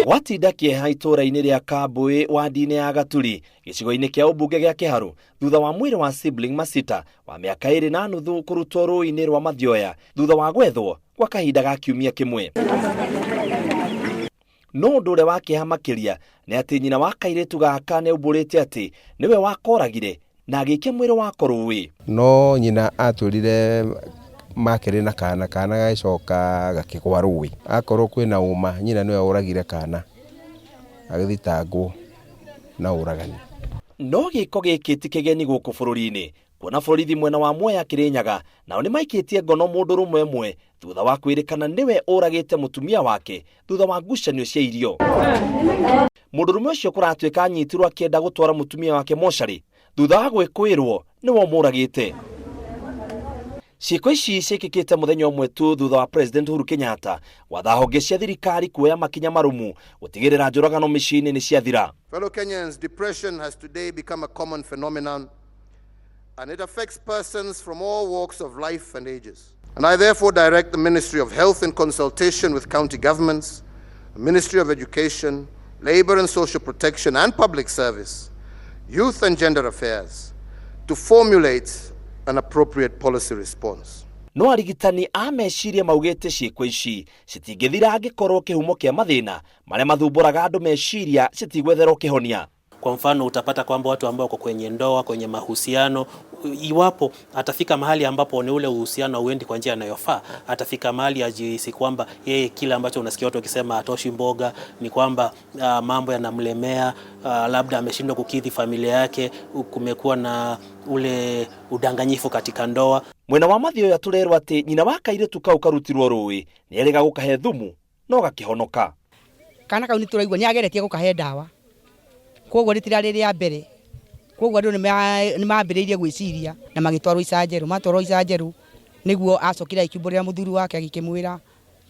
Gwatinda kĩeha itũũra-inĩ rĩa Kambũĩ wandi-inĩ ya Gaturi gĩcigo-inĩ kĩa ũmbunge gĩa Kĩharũ thutha wa mwĩrĩ wa sibling Masita wa mĩaka 2.5 kũrutwo rũĩ-inĩ rwa Mathioya thutha wa gwethwo kwa kahinda ga kiumia kĩmwe. No ũndũ ũrĩa wa kĩeha makĩria nĩ atĩ nyina wa kairĩtu gaka nĩ aumbũrĩte atĩ nĩwe wakoragire na agĩikia mwĩrĩ wako rũĩ. No nyina atwĩrire makĩrĩ na kana, kana gagĩcoka gakĩgwa rũĩ. Akorwo kwĩna ũma nyina nĩwe woragire kana, agĩthitangwo na ũragani. No gĩko gĩkĩ ti kĩgeni gũkũ bũrũri-inĩ, kuona borithi mwena wa Mwea Kĩrĩnyaga nao nĩmaikĩtie ngono mũndũrũme ũmwe thutha wa kwĩrĩkana nĩwe ũragĩte mũtumia wake thutha wa ngucanio cia irio. Mũndũrũme ũcio kũratuĩka anyitirwo akĩenda gũtwara mũtumia wake mocarĩ thutha wa gwĩkũĩrwo nĩwe ũmũragĩte. Ciĩko ici ciĩkĩkĩte mũthenya ũmwe tu thutha wa President Uhuru Kenyatta gwatha honge cia thirikari kuoya makinya marũmu gũtigĩrĩra njũragano mĩciĩ-inĩ nĩ ciathira. Fellow Kenyans, depression has today become a common phenomenon and it affects persons from all walks of life and ages. And I therefore direct the Ministry of Health in consultation with county governments, the Ministry of Education, Labor and Social Protection and Public Service, Youth and Gender Affairs, to formulate an appropriate policy response. No arigitani a meciria maugĩte ciĩko ici citingĩthira angĩkorwo kĩhumo kĩa mathĩna marĩa mathumbũraga andũ meciria citigwetherwo kĩhonia. Kwa mfano utapata kwamba watu ambao wako kwenye ndoa, kwenye mahusiano, iwapo atafika mahali ambapo ni ule uhusiano hauendi kwa njia inayofaa, atafika mahali ajihisi kwamba yeye kile ambacho unasikia watu wakisema hatoshi mboga, ni kwamba mambo yanamlemea, labda ameshindwa kukidhi familia yake, kumekuwa na ule udanganyifu katika ndoa. Mwena wa Mathioya tũrerwo atĩ nyina wa kairĩtu kau karutirwo rũĩ nĩerĩga gũkahe thumu no gakĩhonoka. Kana kau nĩ tũraigua nĩ ageretie gũkahe ndawa, koguo rĩtirarĩ rĩa mbere, koguo andũ nĩ mambĩrĩirie gwĩciria na magĩtwarwo Icanjerũ. Matwarwo Icanjerũ nĩguo acokire agĩkiumbũrĩra mũthuri wake agĩkĩmwĩra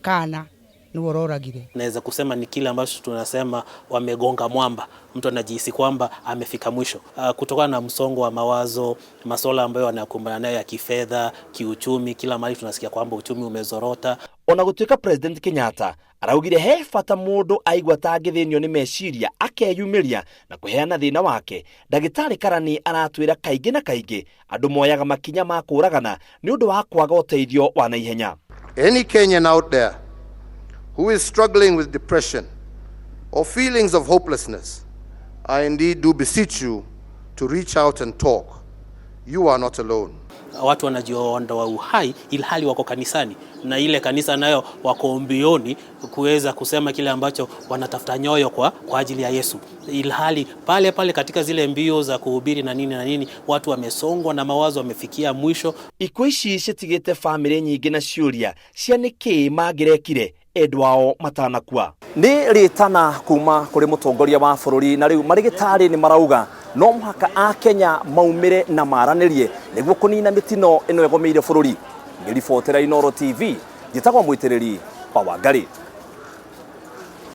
kana nĩwe ũroragire. Naweza kusema ni kile ambacho tunasema wamegonga mwamba. Mtu anajihisi kwamba amefika mwisho kutokana na msongo wa mawazo, masuala ambayo anakumbana nayo ya kifedha, kiuchumi. Kila mahali tunasikia kwamba uchumi umezorota. Ona gũtuĩka President Kenyatta araugire he bata mũndũ aigua ta angĩthĩnio nĩ meciria akeyumĩria na kũheana thĩna wake, ndagĩtarĩ Karani aratwĩra kaingĩ na kaingĩ andũ moyaga makinya ma kũragana nĩ ũndũ wa kwaga ũteithio wa naihenya. Any Kenyan out there who is struggling with depression or feelings of hopelessness, I indeed do beseech you to reach out and talk. You are not alone. Watu wanajiondoa uhai ilhali wako kanisani, na ile kanisa nayo wako mbioni kuweza kusema kile ambacho wanatafuta nyoyo kwa ajili ya Yesu, ilhali pale pale katika zile mbio za kuhubiri na nini na nini, watu wamesongwa na mawazo, wamefikia mwisho. Ikuũ ici citigĩte bamĩrĩ nyingĩ na ciũria cia nĩkĩĩ mangĩrekire endwa ao matanakua. Nĩ rĩtana kuma kũrĩ mũtongoria wa bũrũri, na rĩu marĩgĩtarĩ nĩ marauga no mũhaka akenya maumĩre na maranĩrie nĩguo kũnina mĩtino ĩno ĩgomeire bũrũri. Ngĩribotera Inooro TV, njĩtagwo Mũitĩrĩri wa Wangari.